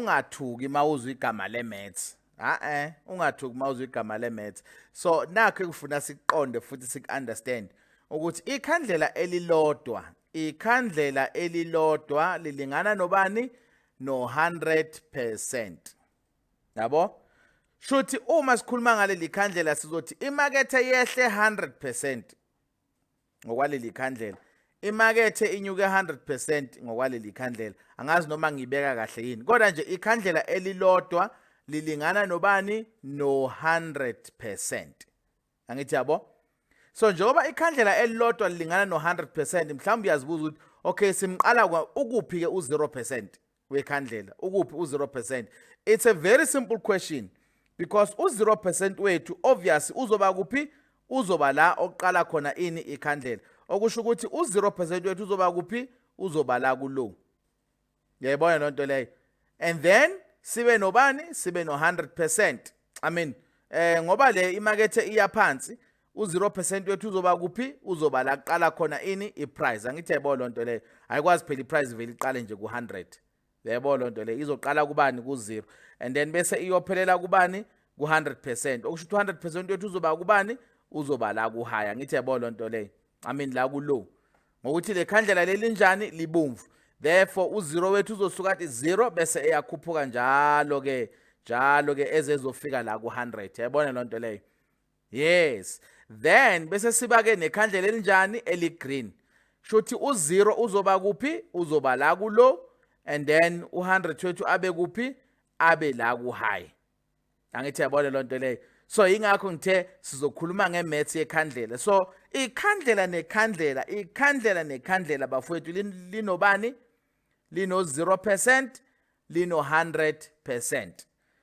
Ungathuki mawuzwa igama le-maths. Ha, ungathuki mawuzwa igama le-maths. So nakho ekufuna sikuqonde futhi siku-understand ukuthi ikhandlela elilodwa, ikhandlela elilodwa lilingana nobani? No-100%, yabo. Shuthi uma sikhuluma ngaleli khandlela, sizothi imakethe yehle 100% ngokwaleli khandlela, imakethe inyuke 100% ngokwaleli khandlela. Angazi noma ngibeka kahle yini, kodwa nje ikhandlela elilodwa lilingana nobani? No-100%, angithi yabo? So njengoba ikhandlela elilodwa lilingana no-100%, mhlawumbe uyazibuza ukuthi, okay, simqala ukuphi ke u-0% wekhandlela? Ukuphi u-0%? It's a very simple question, because u-0% wethu obvious uzoba kuphi? Uzoba la oqala khona ini? Ikhandlela. Okusho ukuthi u-0% wethu uzoba kuphi? Uzoba la ku-low. Uyayibona loo nto leyo? And then sibe nobani? Sibe no-100%. I mean, ngoba le imakethe iya phansi, u-0% wethu uzoba kuphi? Uzoba la kuqala khona ini? I-price, angithi yayibona loo nto leyo? Ayikwazi phela i-price vele iqale nje ku-100. Uyayibona loo nto leyo? Izoqala kubani? Ku-0, and then bese iyophelela kubani? Ku-100%. Okusho ukuthi 100% wethu uzoba kubani? Uzoba la ku-high, angithi yayibona loo nto leyo? I mean, la ku-low, ngokuthi le khandlela leli njani? Libomvu. Therefore u-0 wethu uzosuka athi 0, bese eyakhuphuka njalo ke, njalo ke, ezezofika la ku-100. Yayibona loo nto leyo? Yes. Then bese siba ke nekhandlela elinjani? Eli-green. Shuthi u-0 uzoba kuphi? Uzoba la ku-low, and then u-100 wethu abe kuphi? Abe la ku-high, angithi yabona loo nto leyo? So ingakho ngithe sizokhuluma nge-maths yekhandlela. So ikhandlela nekhandlela, ikhandlela nekhandlela, bafowethu, linobani? Lino 0%, lino 100%.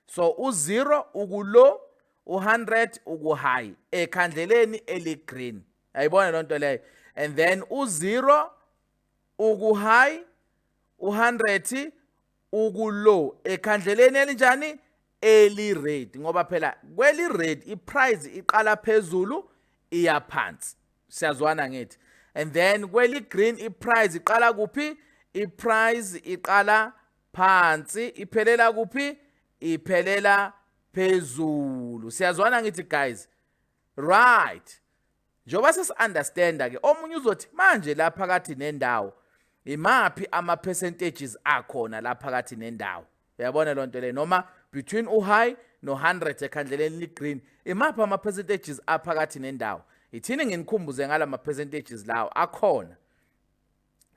So u0 uku-low, u100 uku-high ekhandleleni eli-green. Ayibona loo nto leyo? And then u0 uku-high, u100 uku-low ekhandleleni elinjani? Eli-red, ngoba phela kweli-red i-price iqala phezulu, iya phansi. Siyazwana ngithi? And then kweli green i-price iqala kuphi? I-price iqala phansi, iphelela kuphi? Iphelela phezulu. Siyazwana ngithi, guys? Right, njengoba sesi-understanda ke, omunye uzothi manje la phakathi nendawo imaphi ama percentages akhona la phakathi nendawo? Uyabona loo nto leyo? Noma between u-high no-100 ekhandleleni li-green, imaphi ama percentages aphakathi nendawo? Ithini nginikhumbuze ngala ma percentages lawo akhona.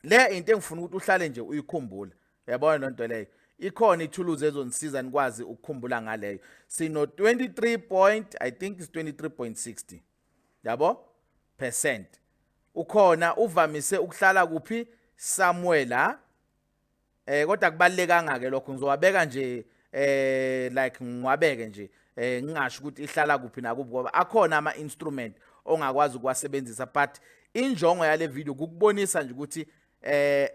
Le into engifuna ukuthi uhlale nje uyikhumbula. Uyabona loo nto leyo? Ikhona ithuluzi ezonisiza nikwazi ukukhumbula ngaleyo. Sino 23 point, I think is 23.60, yabo, percent. Ukhona uvamise ukuhlala kuphi? Somewhere la, kodwa kubalekanga ke lokho. Ngizowabeka nje, like ngiwabeke nje, ngingasho ukuthi ihlala kuphi nakuphi, ngoba akhona ama instrument ongakwazi ukuwasebenzisa, but injongo yale video ukukubonisa nje ukuthi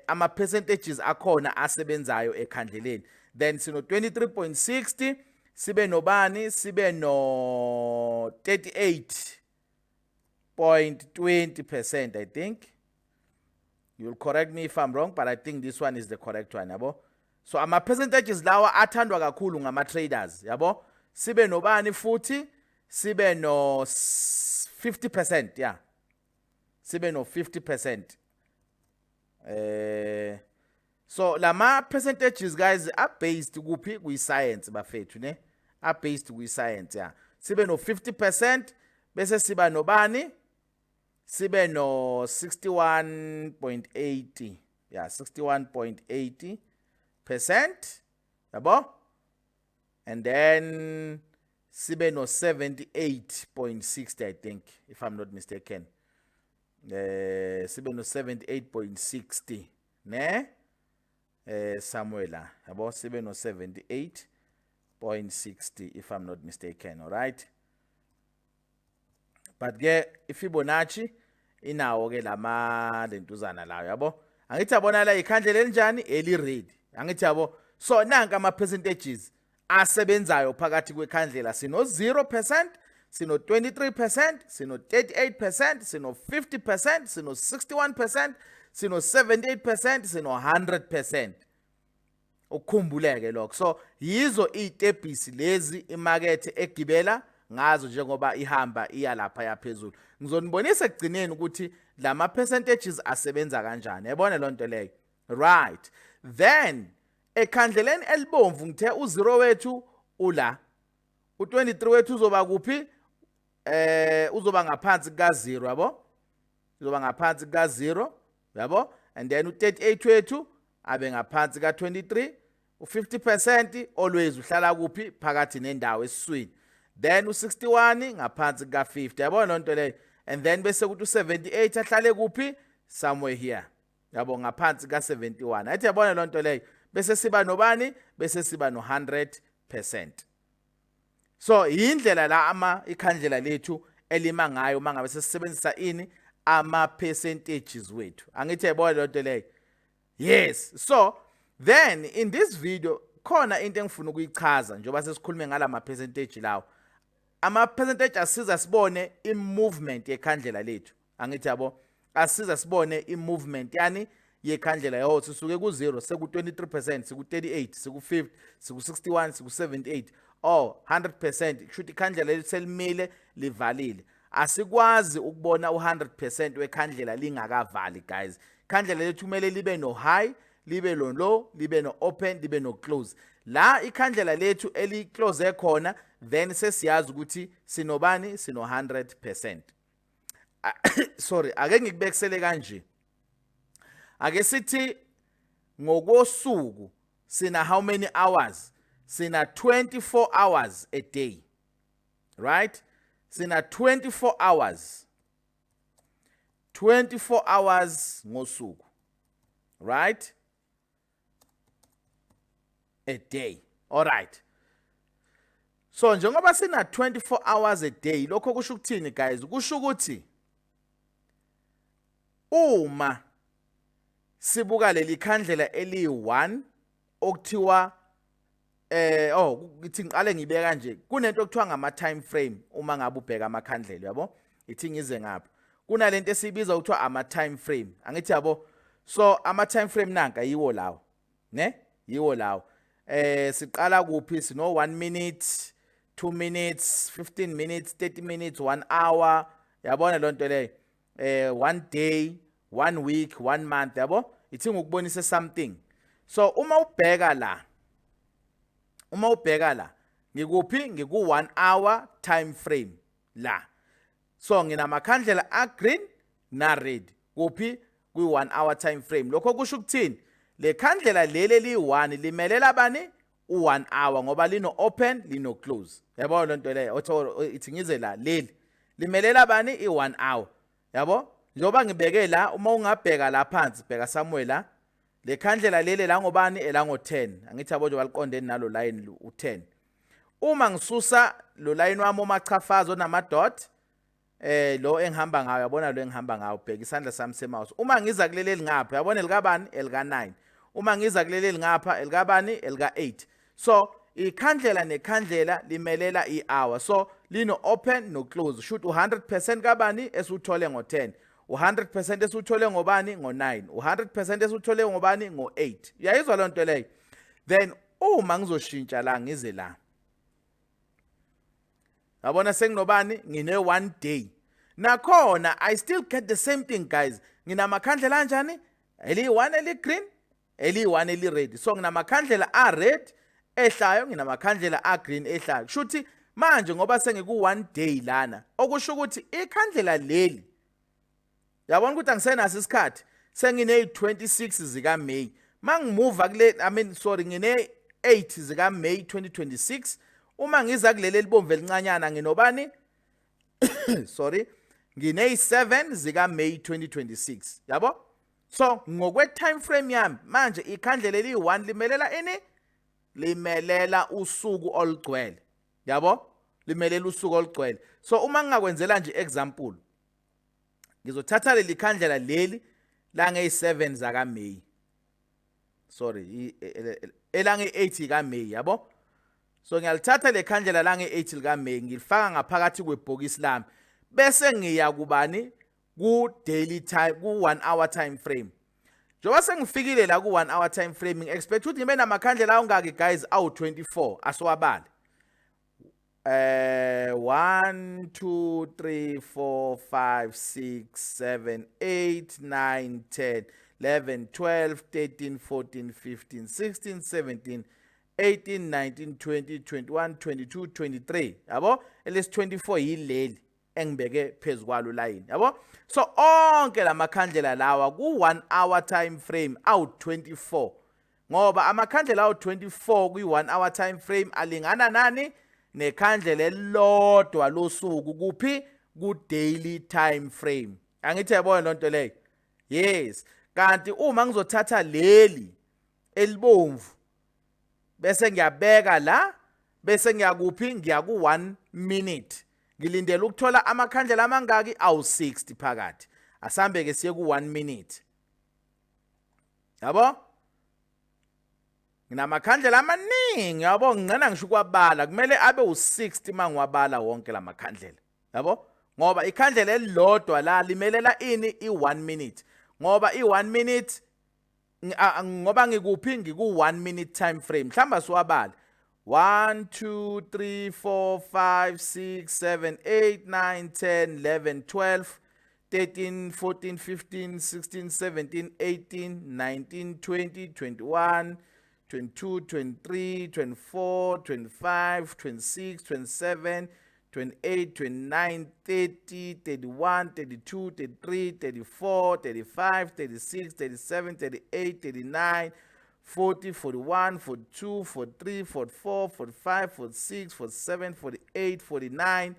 ama percentages akhona asebenzayo ekhandleleni. Then sino 23.60, sibe nobani? Sibe no 38.20%, I think. You'll correct me if I'm wrong, but I think this one is the correct one, yabo. So ama percentages lawa athandwa kakhulu ngama traders, yabo. Sibe nobani futhi? Sibe no 50%, yeah, sibe no 50%. So lama percentages, guys, are based kuphi? Kwi science, bafethu, ne? Are based kwi science, yeah. Sibe no 50%, bese siba nobani? Sibe no 61.80, yeah, 61.80%, yabo. And then sibe no 78.60, I think, if I'm not mistaken. Sibe no 78.60, ne, somewhere la, yabo. Sibe no 78.60, if I'm not mistaken. All right, but ke iFibonacci inawo ke lama lentuzana layo, yabo, angithi yabona la ikhandlela elinjani? Eli red, angithi yabo? So nanka ama percentages asebenzayo phakathi kwekhandlela. Sino 0%, sino 23%, sino 38%, sino 50%, sino 61%, sino 78%, sino 100%. Ukukhumbuleke lokho. So yizo izitebhisi lezi imakethe egibela ngazo njengoba ihamba iya lapha yaphezulu. Ngizonibonisa ekugcineni ukuthi lama percentages asebenza kanjani. Yabona lonto leyo? Right, then ekhandleleni elibomvu ngithe u0 wethu ula, u23 wethu uzoba kuphi? Uzoba ngaphansi kuka 0, yabo, uzoba ngaphansi kuka 0, yabo. And then u38 wethu abe ngaphansi ka 23. U50% always uhlala kuphi? Phakathi nendawo, esiswini. Then u61 ngaphansi kuka 50, yabona lonto leyo? And then bese kuthi u78 ahlale kuphi? Somewhere here, yabo, ngaphansi ka 71. Athi yabona lonto leyo? Bese siba nobani? Bese siba no 100%. So indlela la ama ikhandlela lethu elima ngayo mangabe sesisebenzisa ini? Ama percentages wethu. Angithi yabona lonto leyo? Yes. So then in this video khona into engifuna ukuyichaza njengoba sesikhulume ngalama percentage lawo. Ama percentage asiza sibone i movement yekhandlela lethu. Angithi yabo? Asiza sibone i movement yani yekhandlela yawo. Sisuke ku-0, seku-23%, siku-38, siku-50, siku-61, siku-78, oh, 100%. Kusho ukuthi ikhandlela lethu selimile, livalile. Asikwazi ukubona u-100% wekhandlela lingakavali, guys. Ikhandlela lethu kumele libe no high, libe no low, libe no open, libe no close. La ikhandlela lethu eliclose khona, then sesiyazi ukuthi sinobani? Sino 100%. Sorry, ake ngikubekisele kanje. Ake sithi ngokosuku sina how many hours? Sina 24 hours a day, right? Sina 24 hours, 24 hours ngosuku, right? A day. All right, so njengoba sina 24 hours a day, lokho kusho ukuthini, guys? Kusho ukuthi uma sibuka leli khandlela eliyi-1 okuthiwa oh, ngithi ngiqale ngibeka kanje, kunento okuthiwa ngama time frame. Uma ngabe ubheka amakhandlela, yabo, ithi ngize ngapha, kunalento esiyibiza ukuthiwa ama time frame. Angithi yabo? So ama time frame nanka yiwo lawo, ne? Yiwo lawo. Siqala kuphi? Sino 1 minute, 2 minutes, 15 minutes, 30 minutes, 1 hour, yabona lonto leyo? 1 day, 1 week, 1 month, yabo? Ithi ngukubonisa something. So uma ubheka la, uma ubheka la, ngikuphi? Ngiku 1 hour time frame la. So nginamakhandlela a green na red kuphi? Kwi 1 hour time frame. Lokho kusho ukuthini? Le khandlela leli eliyi-1 limelela bani? U-1 hour, ngoba lino open, lino close, yabo lonto leyo? Otho ithi ngize la, leli limelela bani? I-1 hour, yabo? Njengoba ngibeke la, uma ungabheka la phansi, bheka somewhere la, le khandlela leli la ngobani? Elango 10. Angithi yabo? Njengoba liqondene nalo line u10, uma ngisusa lo line wami omachafazo onama dot, lo engihamba ngayo, yabona lo engihamba ngayo, bheka isandla sami semouse. Uma ngiza kuleli elingapha, yabona, elikabani? Elika 9. Uma ngiza kuleli elingapha, elikabani? Elika 8. So ikhandlela nekhandlela limelela i-hour, so lino open no close. Shoot, u100% kabani esiwuthole ngo10, u100% esiwuthole ngobani? Ngo9. U100% esiwuthole ngobani? Ngo8. Uyayizwa loo nto leyo? Then uma ngizoshintsha la, ngize la, yabona, senginobani? Ngine one day. Nakhona I still get the same thing, guys. Nginamakhandlela anjani? Eliyi-1 eli-green, eliyi-1 eli-red. So nginamakhandlela a-red ehlayo, nginamakhandlela a-green ehlayo. Kusho ukuthi manje ngoba sengiku-one day lana, okusho ukuthi ikhandlela leli, yabona ukuthi angisenaso isikhathi, sengine-26 zikaMay mangimuva kule, I mean, sorry, ngine-8 zikaMay 2026. Uma ngiza kuleli elibomvu elincanyana, nginobani? Sorry, ngine-7 zikaMay 2026, yabo? So ngokwe-time frame yami manje, ikhandlela eliyi-1 limelela ini? Limelela usuku olugcwele, yabo? Limelela usuku olugcwele. So uma ngingakwenzela nje example, ngizothatha leli khandlela leli langeyi-7 zakaMay, sorry, elange-8 kaMay, yabo? So ngiyalithatha le khandlela lange-8 likaMay, ngilifaka ngaphakathi kwebhokisi lami, bese ngiya kubani? Ku daily time, ku 1 hour time frame. Njengoba sengifikile la ku-1 hour time frame, ngi-expect ukuthi ngibe namakhandlela awungaki, guys? Awu-24. Asiwabale. 1 2 3 4 5 6 7 8 9 10 11 12 13 14 15 16 17 18 19 20 21 22 23, yabo. Elesi 24 yileli engibeke phezu kwalo line, yabo. So onke lamakhandlela lawa ku 1 hour time frame awu 24, ngoba amakhandlela awu 24 kwi 1 hour time frame alingana nani? Nekhandlela elilodwa losuku. Kuphi? Ku daily time frame. Angithi yabona lonto leyo? Yes. Kanti uma ngizothatha leli elibomvu bese ngiyabeka la, bese ngiyakuphi? Ngiya ku 1 minute, ngilindele ukuthola amakhandlela amangaki? Awu 60 phakathi. Asambe ke siye ku 1 minute, yabo. Nginamakhandlela amaningi, yabo. Ngingena ngisho ukwabala, kumele abe u60 mangiwabala wonke lamakhandlela, yabo, ngoba ikhandlela elilodwa la limelela ini? I1 minute, ngoba i1 minute, ngoba ngikuphi? Ngiku 1 minute time frame. Mhlamba siwabala: 1 2 3 4 5 6 7 8 9 10 11 12 13 14 15 16 17 18 19 20 21 22 23 24 25 26 27 28 29 30 31 32 33 34 35 36 37 38 39 40 41 42 43 44 45 46 47 48 49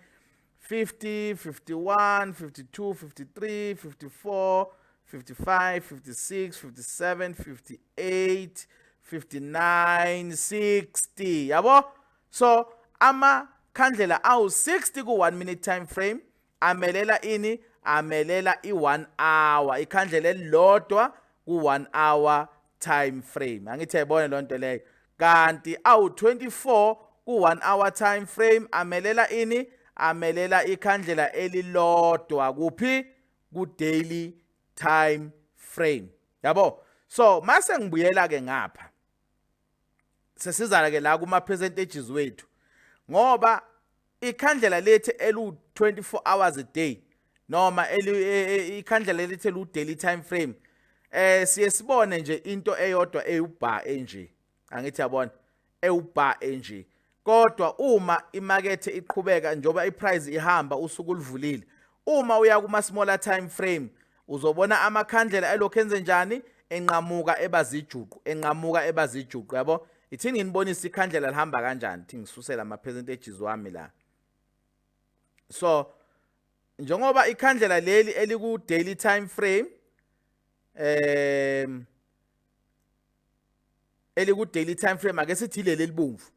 50 51 52 53 54 55 56 57 58 59 60, yabo. So amakhandlela awu-60 ku-1 minute time frame amelela ini? Amelela i-1 hour, ikhandlela elilodwa ku-1 hour time frame. Angithi ayibone loo nto leyo? Kanti awu-24 ku-1 hour time frame amelela ini? Amelela ikhandlela elilodwa. Kuphi? Ku-daily time frame, yabo. So mase ngibuyela ke ngapha, sesizala ke la kuma percentages wethu, ngoba ikhandlela lethu elu 24 hours a day noma ikhandlela lethu elu daily time frame, siye sibone nje into eyodwa eyubar enje, angithi yabona, ewubar enje. Kodwa uma imakethe iqhubeka, njoba iprice ihamba, usuku oluvulile, uma uya kuma smaller time frame uzobona amakhandlela elokhu enze njani? Enqamuka ebazijuqu, enqamuka ebazijuqu, yabo. Ithini nginibonise ikhandlela lihamba kanjani. Thi ngisusela ama percentages wami la. So njengoba ikhandlela leli eliku daily time frame, eliku daily time frame, ake sithi leli elibomvu,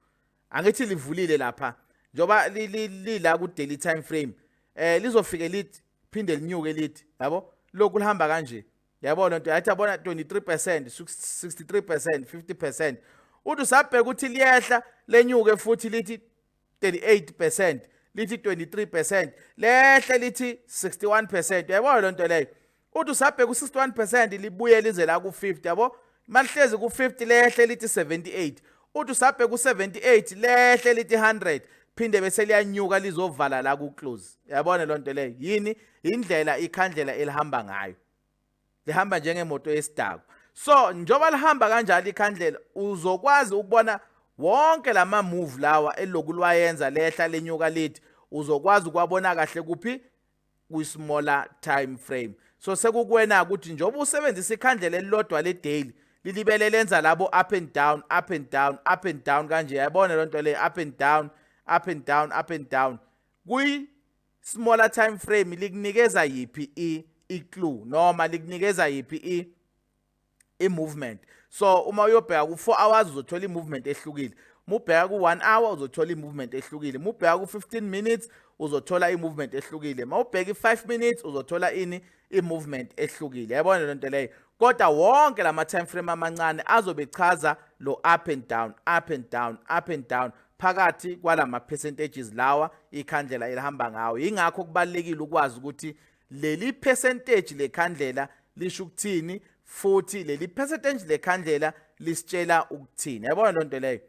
angithi livulile lapha, njoba lila ku daily time frame, lizofike lithi phinde linyuke lithi, yabo, lokhu lihamba kanje, yabona nto yathi, yabona, 23%, 63%, 50%. Uthi usabheka ukuthi liyehla, lenyuke futhi lithi 38%, lithi 23%, lehle lithi 61%, uyayibona lento leyo? Uthi usabheka u61%, libuye lize la ku50, yabo. Malihlezi ku50, lehle lithi 78. Uthi usabheka u78, lehle lithi 100, phinde bese liyanyuka lizovala la ku close, yabona lonto leyo? Yini indlela ikhandlela elihamba ngayo? Lihamba njengemoto yesidakwa. So njoba lihamba kanjalo ikhandlela, uzokwazi ukubona wonke lama move lawa eloku lwayenza, lehla, lenyuka, lithi uzokwazi ukwabona kahle. Kuphi? Kwi-smaller time frame. So sekukuwena ukuthi njengoba usebenzisa ikhandlela elilodwa le-daily, lilibele lenza labo up and down, up and down, up and down kanje, yayibona loo nto leyo? Up and down, up and down, up and down kwi smaller time frame likunikeza yiphi i-clue noma likunikeza yiphi i-movement? So uma uyobheka ku-4 hours uzothola i-movement ehlukile, uma ubheka ku-1 hour uzothola i-movement ehlukile, uma ubheka ku-15 minutes uzothola i-movement ehlukile, uma ubheka i-5 minutes uzothola ini? I-movement ehlukile, yayibona le nto leyo? Kodwa wonke lama time frame amancane azobe echaza lo up and down, up and down, up and down phakathi kwalama percentages lawa ikhandlela elihamba ngawo. Ingakho kubalekile ukwazi ukuthi leli percentage lekhandlela lisho ukuthini. Futhi leli percentage lekhandlela lisitshela ukuthini? Yabona lonto leyo.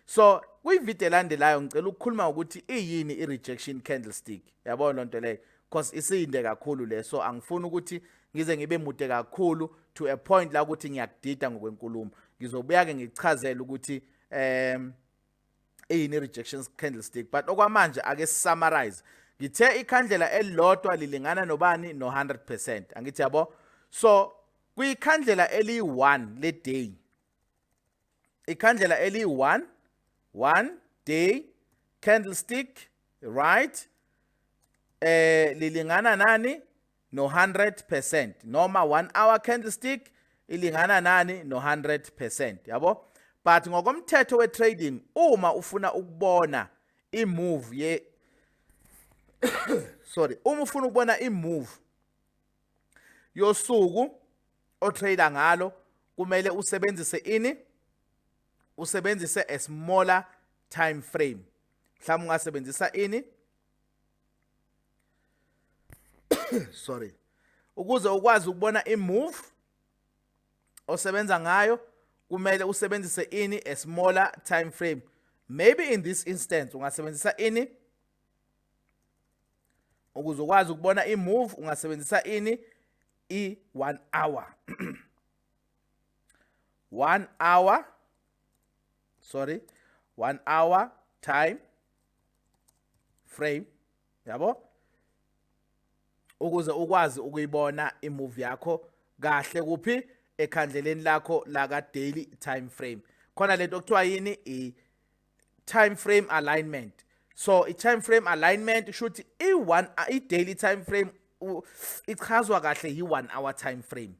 So kwivideo elandelayo ngicela ukukhuluma ukuthi iyini i-rejection candlestick. Yabona lonto leyo, because isinde kakhulu le, so angifuni ukuthi ngize ngibe mude kakhulu to a point la ukuthi ngiyakudida ngokwenkulumo. Ngizobuya ke ngichazele ukuthi eyini i-rejection candlestick, but okwamanje ake summarize. Ngithe ikhandlela elilodwa lilingana nobani? No 100%, angithi yabo? So kwikhandlela eliyi-1 le day, ikhandlela eliyi-1, one day candlestick, right, lilingana nani? No 100%. Noma 1 hour candlestick ilingana nani? No 100%, yabo. But ngokomthetho we-trading, uma ufuna ukubona i-move ye, sorry, uma ufuna ukubona i-move yosuku otrader ngalo, kumele usebenzise ini? Usebenzise a smaller time frame. Mhlawumbe ungasebenzisa ini, sorry, ukuze ukwazi ukubona i-move osebenza ngayo, kumele usebenzise ini? A smaller time frame. Maybe in this instance ungasebenzisa ini ukuze ukwazi ukubona i-move? Ungasebenzisa ini? I-1 hour, 1 hour, sorry, 1 hour time frame, yabo, ukuze ukwazi ukuyibona imove yakho kahle kuphi? Ekhandleleni lakho la ka daily time frame. Khona lento okuthiwa yini? I time frame alignment. So i time frame alignment kusho ukuthi i-1 i daily time frame ichazwa kahle yi-1 hour time frame,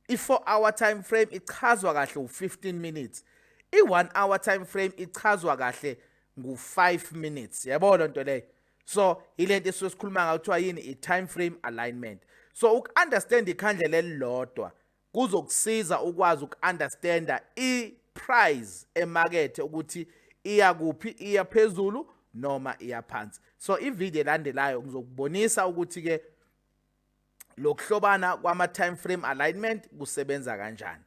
i-4 hour time frame ichazwa kahle u-15 minutes, i-1 hour time frame ichazwa kahle ngu-5 minutes. Yabo lento leyo. So ilento esuke sikhuluma ngayo kuthiwa yini? I-time frame alignment. So uku-understand ikhandlela elilodwa kuzokusiza ukwazi uku-understanda i-price emakethe ukuthi iya kuphi, iya phezulu noma iya phansi. So ivideo elandelayo ngizokubonisa ukuthi ke lokuhlobana kwama time frame alignment kusebenza kanjani.